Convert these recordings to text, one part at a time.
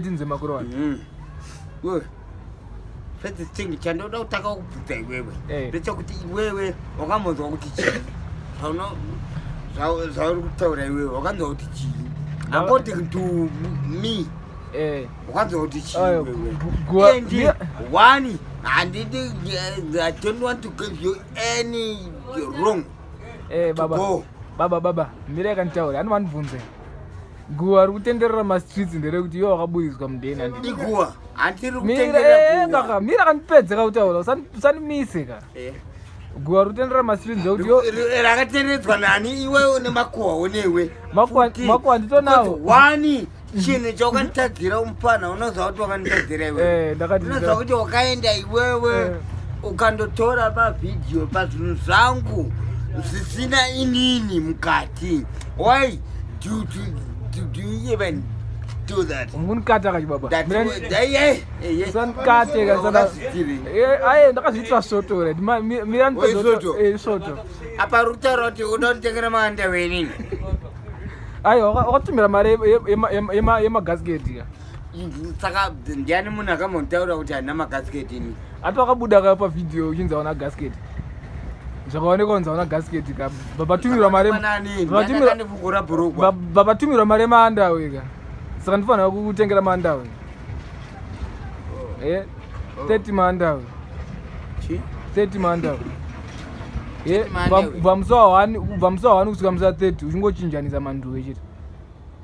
Tinze makuru wani. Wewe. First thing chandoda kutanga kubvunza iwewe. Eh. Ndechekuti iwewe wakambonzwa kuti chii? Zvauno zvauri kutaura iwewe wakanzwa kuti chii? According to me, Eh. wakanzwa kuti chii Ayo, iwewe? gu- And one, handidi, I don't want to give you any wrong Eh to baba. go. Baba baba, mirai kanditaure. Ani vandibvunze. Guwa riri kutenderera mastreets nderekuti iwe wakaburitswa mudheni handiti. Iguwa, handiri Mira kutenderera eh guwa. kaka, mira kandipedze kakutaura. Usandimise ka. Eh. Guwa riri kutenderera mastreets ndekuti yo Rakatenderedzwa nani iwewe nemakuhwa unewe. Makuhwa Futi. makuhwa nditonawo. Because one chinhu chawakanditadzira mupana unoziva kuti wakanditadzira iwewe. Eh, ndakati Unoziva kuti wakaenda iwewe Eh. ukandotora mavhidhiyo pazvinhu zvangu zvisina inini mukati. Why do you even do that? Ungunikata kachi baba. That Mira eh, eh, eh. usanikate ka sana. Wakazviitire. Eh, aye ndakazviitira svoto re. Mira Oi, svoto. Eh, svoto. Apa uri kutaura kuti unoda kunditengera maandawe inini. Aiwa wakatumira mari yemagasiketi ka. Saka ndiani munhu akambotaura kuti handina magasiketi ini? Ati wakabuda ka pavhidhiyo uchinzi hauna gasiketi. Zvakaonekwa kunzi hauna gasiketi ka. Babatumirwa mari. Babatumirwa Ndifukura bhurugwa. Babatumirwa mari yemaandawe ka. Saka ndifanira kutengera maandawe. Eh, 30 maandawe. Chi? 30 maandawe. Eh, 30 maandawe. kubva musi wa 1 kubva musi wa 1 kusvika musi wa 30 uchingochinjanisa manduwe chete.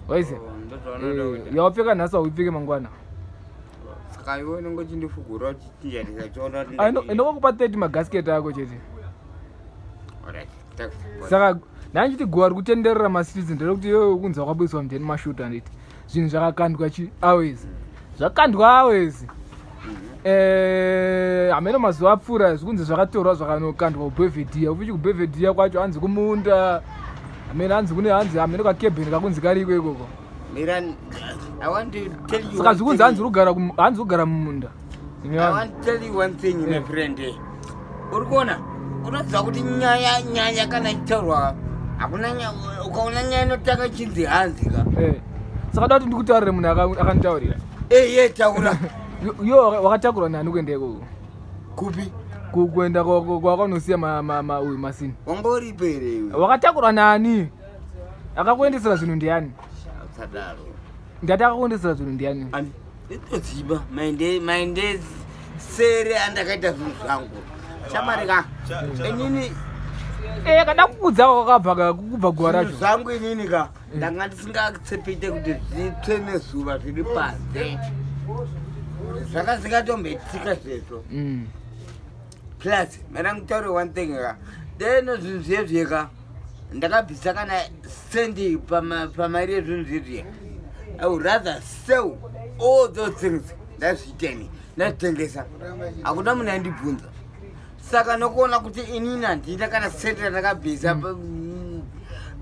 Waise? Oh, ndozvaonoda Eh, kuita. yawapfeka nhasi hauipfeke mangwana. Saka iwe unenge uchindifugura uchichinjanisa uchiona kuti Ah, Inongokupa 30 magasiketi ako chete. Alright, thanks. Saka ndandichiti guwa riri kutenderera mastreets nderekuti iwewe kunzi wakaburiswa mudheni mashuta handiti zvinhu zvakakandwa chi always zvakandwa always. Eh, hameno mazuva apfuura zvikunzi zvakatorwa zvakanokandwa kubelvedere ufichi kubelvedere kwacho hanzi kumunda hameno hanzi kune hanzi hameno kakebheni kakunzi kariko ikoko. Miran, I want to tell you Saka one zvikunzi thing. hanzi rugara hanzi kugara mumunda. I want to tell you one thing, my friend. Uri kuona, unoziva kuti nyaya kana ichitaurwa hakuna ukaona nyaya inotanga ichinzi hanzi ka. Eh. Saka da kuti ndikutaurire munhu akanditaurira. Eh, ye taura. Yo wakatakurwa nani kuenda ikoko? Kupi? Kuenda kwakanosiya uyu masini. Wanga uripo here iwe? Wakatakurwa nani? Akakuendesera zvinhu ndiani? Usadaro. Ndati akakuendesera zvinhu ndiani? Ani, nditoziva maende sere andakaita zvinhu zvangu. Shamwari ka, inini Eh, kada kukudza kwakabva ka kukubva guwa zvinhu racho. zvangu inini ka ndanga ndisingatsepite kuti zvitsve nezuva zviri panze. Zvanga zvingatomboitika zvezvo. Plus, mera ngitaure one thing ka. Deno zvinhu zviye ka ndakabvisa kana sendi pamari yezvinhu zviye. I would rather sell all those things. Ndazviiteni, ndazvitengesa. Hakuna munhu andibvunza. Saka nokuona kuti inini handina kana sendi randakabvisa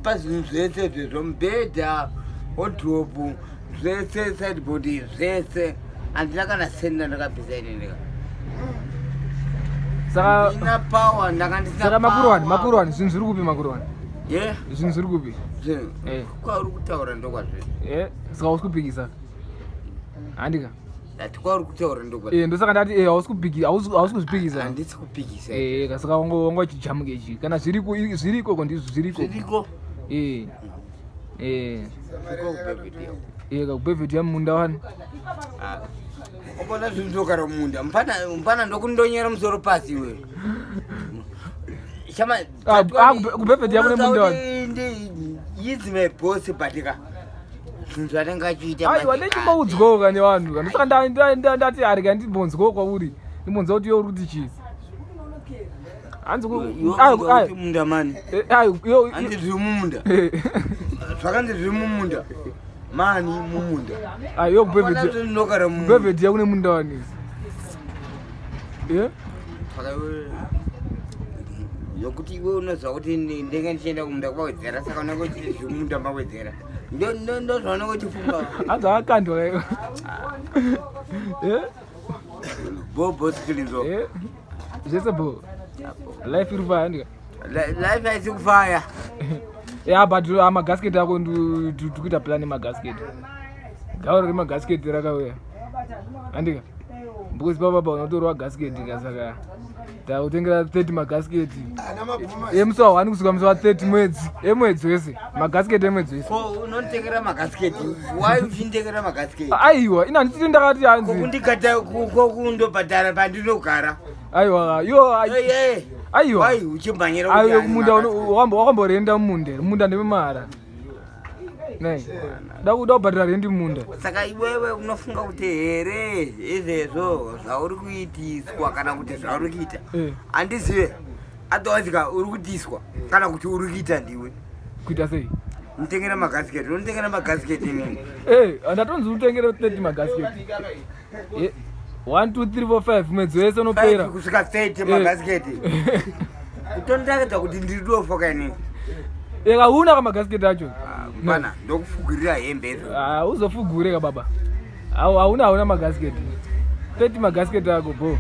pazvinhu zvese zvezvo, mubhedha, wardrobe, zvese, sideboard zvese, handina kana sendi randakabvisa inini ka. Saka Ndina power, ndanga ndisina saka makuruwani, power. Makuruwani zvinhu zviri kupi makuruwani? Yeah, Zvinhu zviri kupi? zvinhu. Eh. Kwauri kutaura ndokwazviri. Eh, saka hausi kupikisa. Handika. Ndati kwauri kutaura ndokwazviri. Eh, ndosaka ndati eh hausi kupiki hausi kuzvipikisa. Handisi kupikisa. Eh, saka wanga uchijamuka ichi. Kana zviriko zviriko ko ndizvo zviriko. Zviriko. Eh. Eh. Zviriko kubhebhedhiya. Eh, kakubhebhedhiya mumunda wani. Ah. Ubona zvinhu zvogara mumunda. Mupana ndokundonyera musoro pasi iwe. Shama, Ah, ah, kubhebhedhiya kune munda wani. Yizi my boss but ka. Zvinhu zvanenge achiita. Aiwa ndichimboudzwawo ka nevanhu ka. Ndosaka ndati arika ndimbonzwawo kwauri. Ndimbonzwa kuti iwe uri kuti chii. Hanzi ku ah, ah, munda mani. Eh, ah, Hanzi zviri mumunda. Zvakanzi zviri mumunda. Mani mumunda. Ah, yo Ubona kubhebhedhiya. zvinhu zvinogara mumunda. Kubhebhedhiya kune munda wani. Eh? Saka iwe yokuti iwe unoziva kuti ndenge ndichienda kumunda kwawedzera saka unenge uchiti zviri mumunda mawedzera. Ndo zvaunenge uchifunga. Hanzi akakandwa ka. Eh? Bo bo skilizo. Eh? Zvese bo. Life iri kufaya ndika. Life haisi kufaya. Yeah, but ah, magasiketi ako tikuita plan emagasiketi. Gauro remagasiketi rakauya. Andika. Because baba baba unotorwa gasiketi ka saka takutengera 30 magasiketi. Emusi wa 1 kusvika musi wa 30 mwedzi. Emwedzi wese. Magasiketi emwedzi wese. Ko unonditengera magasiketi? Why uchinditengera magasiketi? Aiwa, ina handisiti ndakati hanzi. Ko kundigata ko kundobhadhara pandinogara. Aiwa, yo aiwa. Why uchimhanyira kuti Aiwa kumunda wakamborenda mumunda. Munda ndememahara. Nei. Da kuda kubhadhara rendi munda. Saka iwewe unofunga kuti here izvezvo zvauri kuitiswa kana kuti zvauri kuita eh. handizive otherwise ka uri kuitiswa kana kuti uri kuita ndiwe kuita sei nditengera magasiketi unonditengera magasiketi inini eh, ndatonzi utengere 30 magasiketi 1 2 3 4 5 mwedzi wese unopera kusvika 30 eh. magasiketi kutondirakidza kuti ndiri dofoka inini ekauna ka magasiketi acho ah, pana ndokufugurira hembe izvo ah, uzofugure ka baba hauna hauna magasiketi 30 magasiketi ako bo